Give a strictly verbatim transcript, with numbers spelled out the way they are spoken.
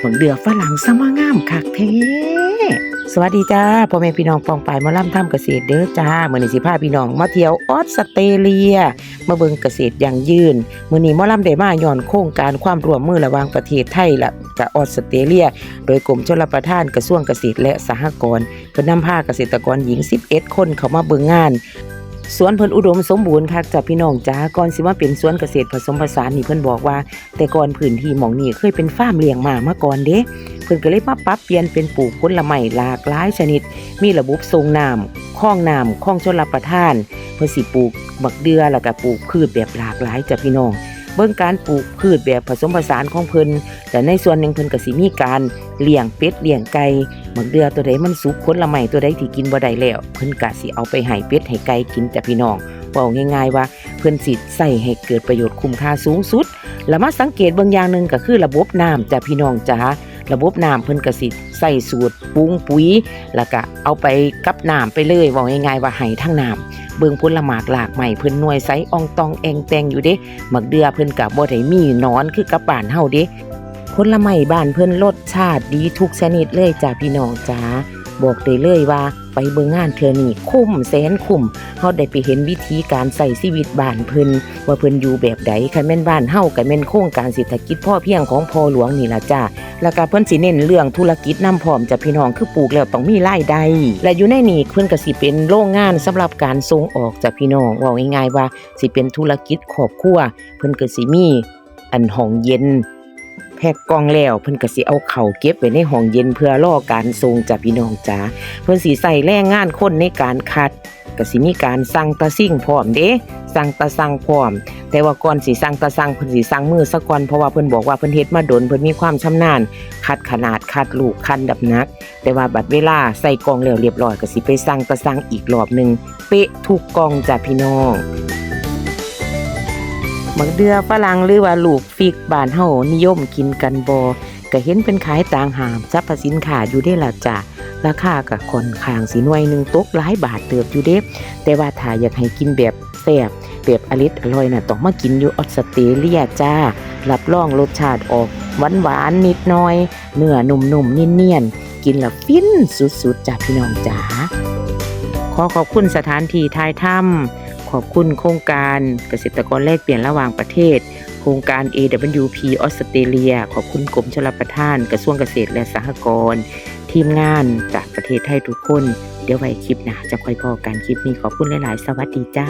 บักเดือฝรั่งซะมางามคักแท้ สวัสดีจ้า พ่อแม่พี่น้องป้องปายหมอลำทำเกษตรเด้อจ้า มื้อนี้สิพาพี่น้องมาเที่ยวออสเตรเลีย มาเบิ่งเกษตรยั่งยืน มื้อนี้หมอลำได้มาย้อนโครงการความร่วมมือระหว่างประเทศไทยและกะออสเตรเลีย โดยกรมชลประทาน กระทรวงเกษตรและสหกรณ์ เพิ่นนำพาเกษตรกรหญิงสิบเอ็ดคนเข้ามาเบิ่งงาน สวนเพิ่นอุดมสมบูรณ์คักจ้ะพี่น้องจ๋า ก่อนสิมาเป็นสวนเกษตรผสมผสานนี่ เพิ่นบอกว่าแต่ก่อนพื้นที่หม่องนี้เคยเป็นฟาร์มเลี้ยงม้ามาก่อนเด้ เพิ่นก็เลยมาปรับเปลี่ยนเป็นปลูกผลไม้หลากหลายชนิด มีระบบส่งน้ำ คลองน้ำ คลองชลประทาน เพิ่นสิปลูกบักเดื่อ แล้วก็ปลูกพืชแบบหลากหลายจ้ะพี่น้อง เบิ่งการปลูกพืชแบบผสมผสานของเพิ่น และในส่วนหนึ่งเพิ่นก็สิมีการเลี้ยงเป็ดเลี้ยงไก่ บักเดื่อตัวใดมันสุก ผลไม้ตัวใดที่กินบ่ได้แล้ว เพิ่นก็สิเอาไปให้เป็ดให้ไก่กินจ้ะพี่น้อง เว้าง่ายๆว่าเพิ่นสิใช้ให้เกิดประโยชน์คุ้มค่าสูงสุด แล้วมาสังเกตเบิ่งอย่างหนึ่งก็คือระบบน้ำจ้ะพี่น้องจ๋า ระบบน้ำเพิ่นก็สิใช้สูตรปรุงปุ๋ย แล้วก็เอาไปกับน้ำไปเลย เว้าง่ายๆว่าให้ทั้งน้ำ เบิ่งผลหมากรากไม้เพิ่นหน่วยใสอ่องต่องแอ่งแต่งอยู่เด้ บักเดื่อเพิ่นก็บ่ได้มีหนอนคือกับบ้านเฮาเด้ ผลไม้บ้านเพิ่นรสชาติดีทุกชนิดเลยจ้ะพี่น้องจ๋า บอกได้เลยว่าไปเบิ่งงานเทื่อนี้คุ้มแสนคุ้ม เฮาได้ไปเห็นวิธีการใช้ชีวิตบ้านเพิ่น ว่าเพิ่นอยู่แบบใด คันแม่นบ้านเฮาก็แม่นโครงการเศรษฐกิจพอเพียงของพ่อหลวงนี่ล่ะจ้า แล้วก็เพิ่นสิเน้นเรื่องธุรกิจนำพร้อมจ้ะพี่น้อง คือปลูกแล้วต้องมีรายได้ และอยู่ในนี้เพิ่นก็สิเป็นโรงงานสำหรับการส่งออกจ้ะพี่น้อง เว้าง่ายๆว่าสิเป็นธุรกิจครอบครัว เพิ่นก็สิมี อันห้องเย็น แพ็คกล่องแล้วเพิ่นก็สิเอาเข้าเก็บไว้ในห้องเย็นเพื่อรอการส่งจ้ะพี่น้องจ๋า เพิ่นสิใช้แรงงานคนในการคัด ก็สิมีการสั่งตาซิ่งพร้อมเด้ สั่งตาสั่งพร้อม แต่ว่าก่อนสิสั่งตาสั่งเพิ่นสิสั่งมือซะก่อน เพราะว่าเพิ่นบอกว่าเพิ่นเฮ็ดมาดน เพิ่นมีความชำนาญ คัดขนาด คัดลูก คัดน้ำหนัก แต่ว่าบัดเวลาใส่กล่องแล้วเรียบร้อยก็สิไปสั่งตาสั่งอีกรอบหนึ่ง เป๊ะทุกกล่องจ้ะพี่น้อง บักเดื่อฝรั่งหรือว่าลูก ฟิกบ้านเฮานิยมกินกันบ่ ก็เห็นเพิ่นขายตางห้างสรรพสินค้าอยู่เด้ล่ะจ้ะ ราคาก็ค่อนข้างสิหน่วยหนึ่งตกหลายบาทเติบอยู่เด้ แต่ว่าถ้าอยากให้กินแบบแซ่บ แบบอริดอร่อยน่ะ ต้องมากินอยู่ออสเตรเลียจ้า รับรองรสชาติออกหวานๆนิดหน่อย เนื้อนุ่มๆเนียนๆ กินแล้วฟินสุดๆจ้ะพี่น้องจ๋า ขอขอบคุณสถานที่ถ่ายทำ ขอบคุณโครงการเกษตรกรแลกเปลี่ยนระหว่างประเทศ โครงการ เอ ดับเบิลยู พี ออสเตรเลีย ขอบคุณกรมชลประทาน กระทรวงเกษตรและสหกรณ์ ทีมงานจากประเทศไทยทุกคน เดี๋ยวไว้คลิปหน้าจะค่อยพ้อกัน คลิปนี้ขอบคุณหลายๆ สวัสดีจ้า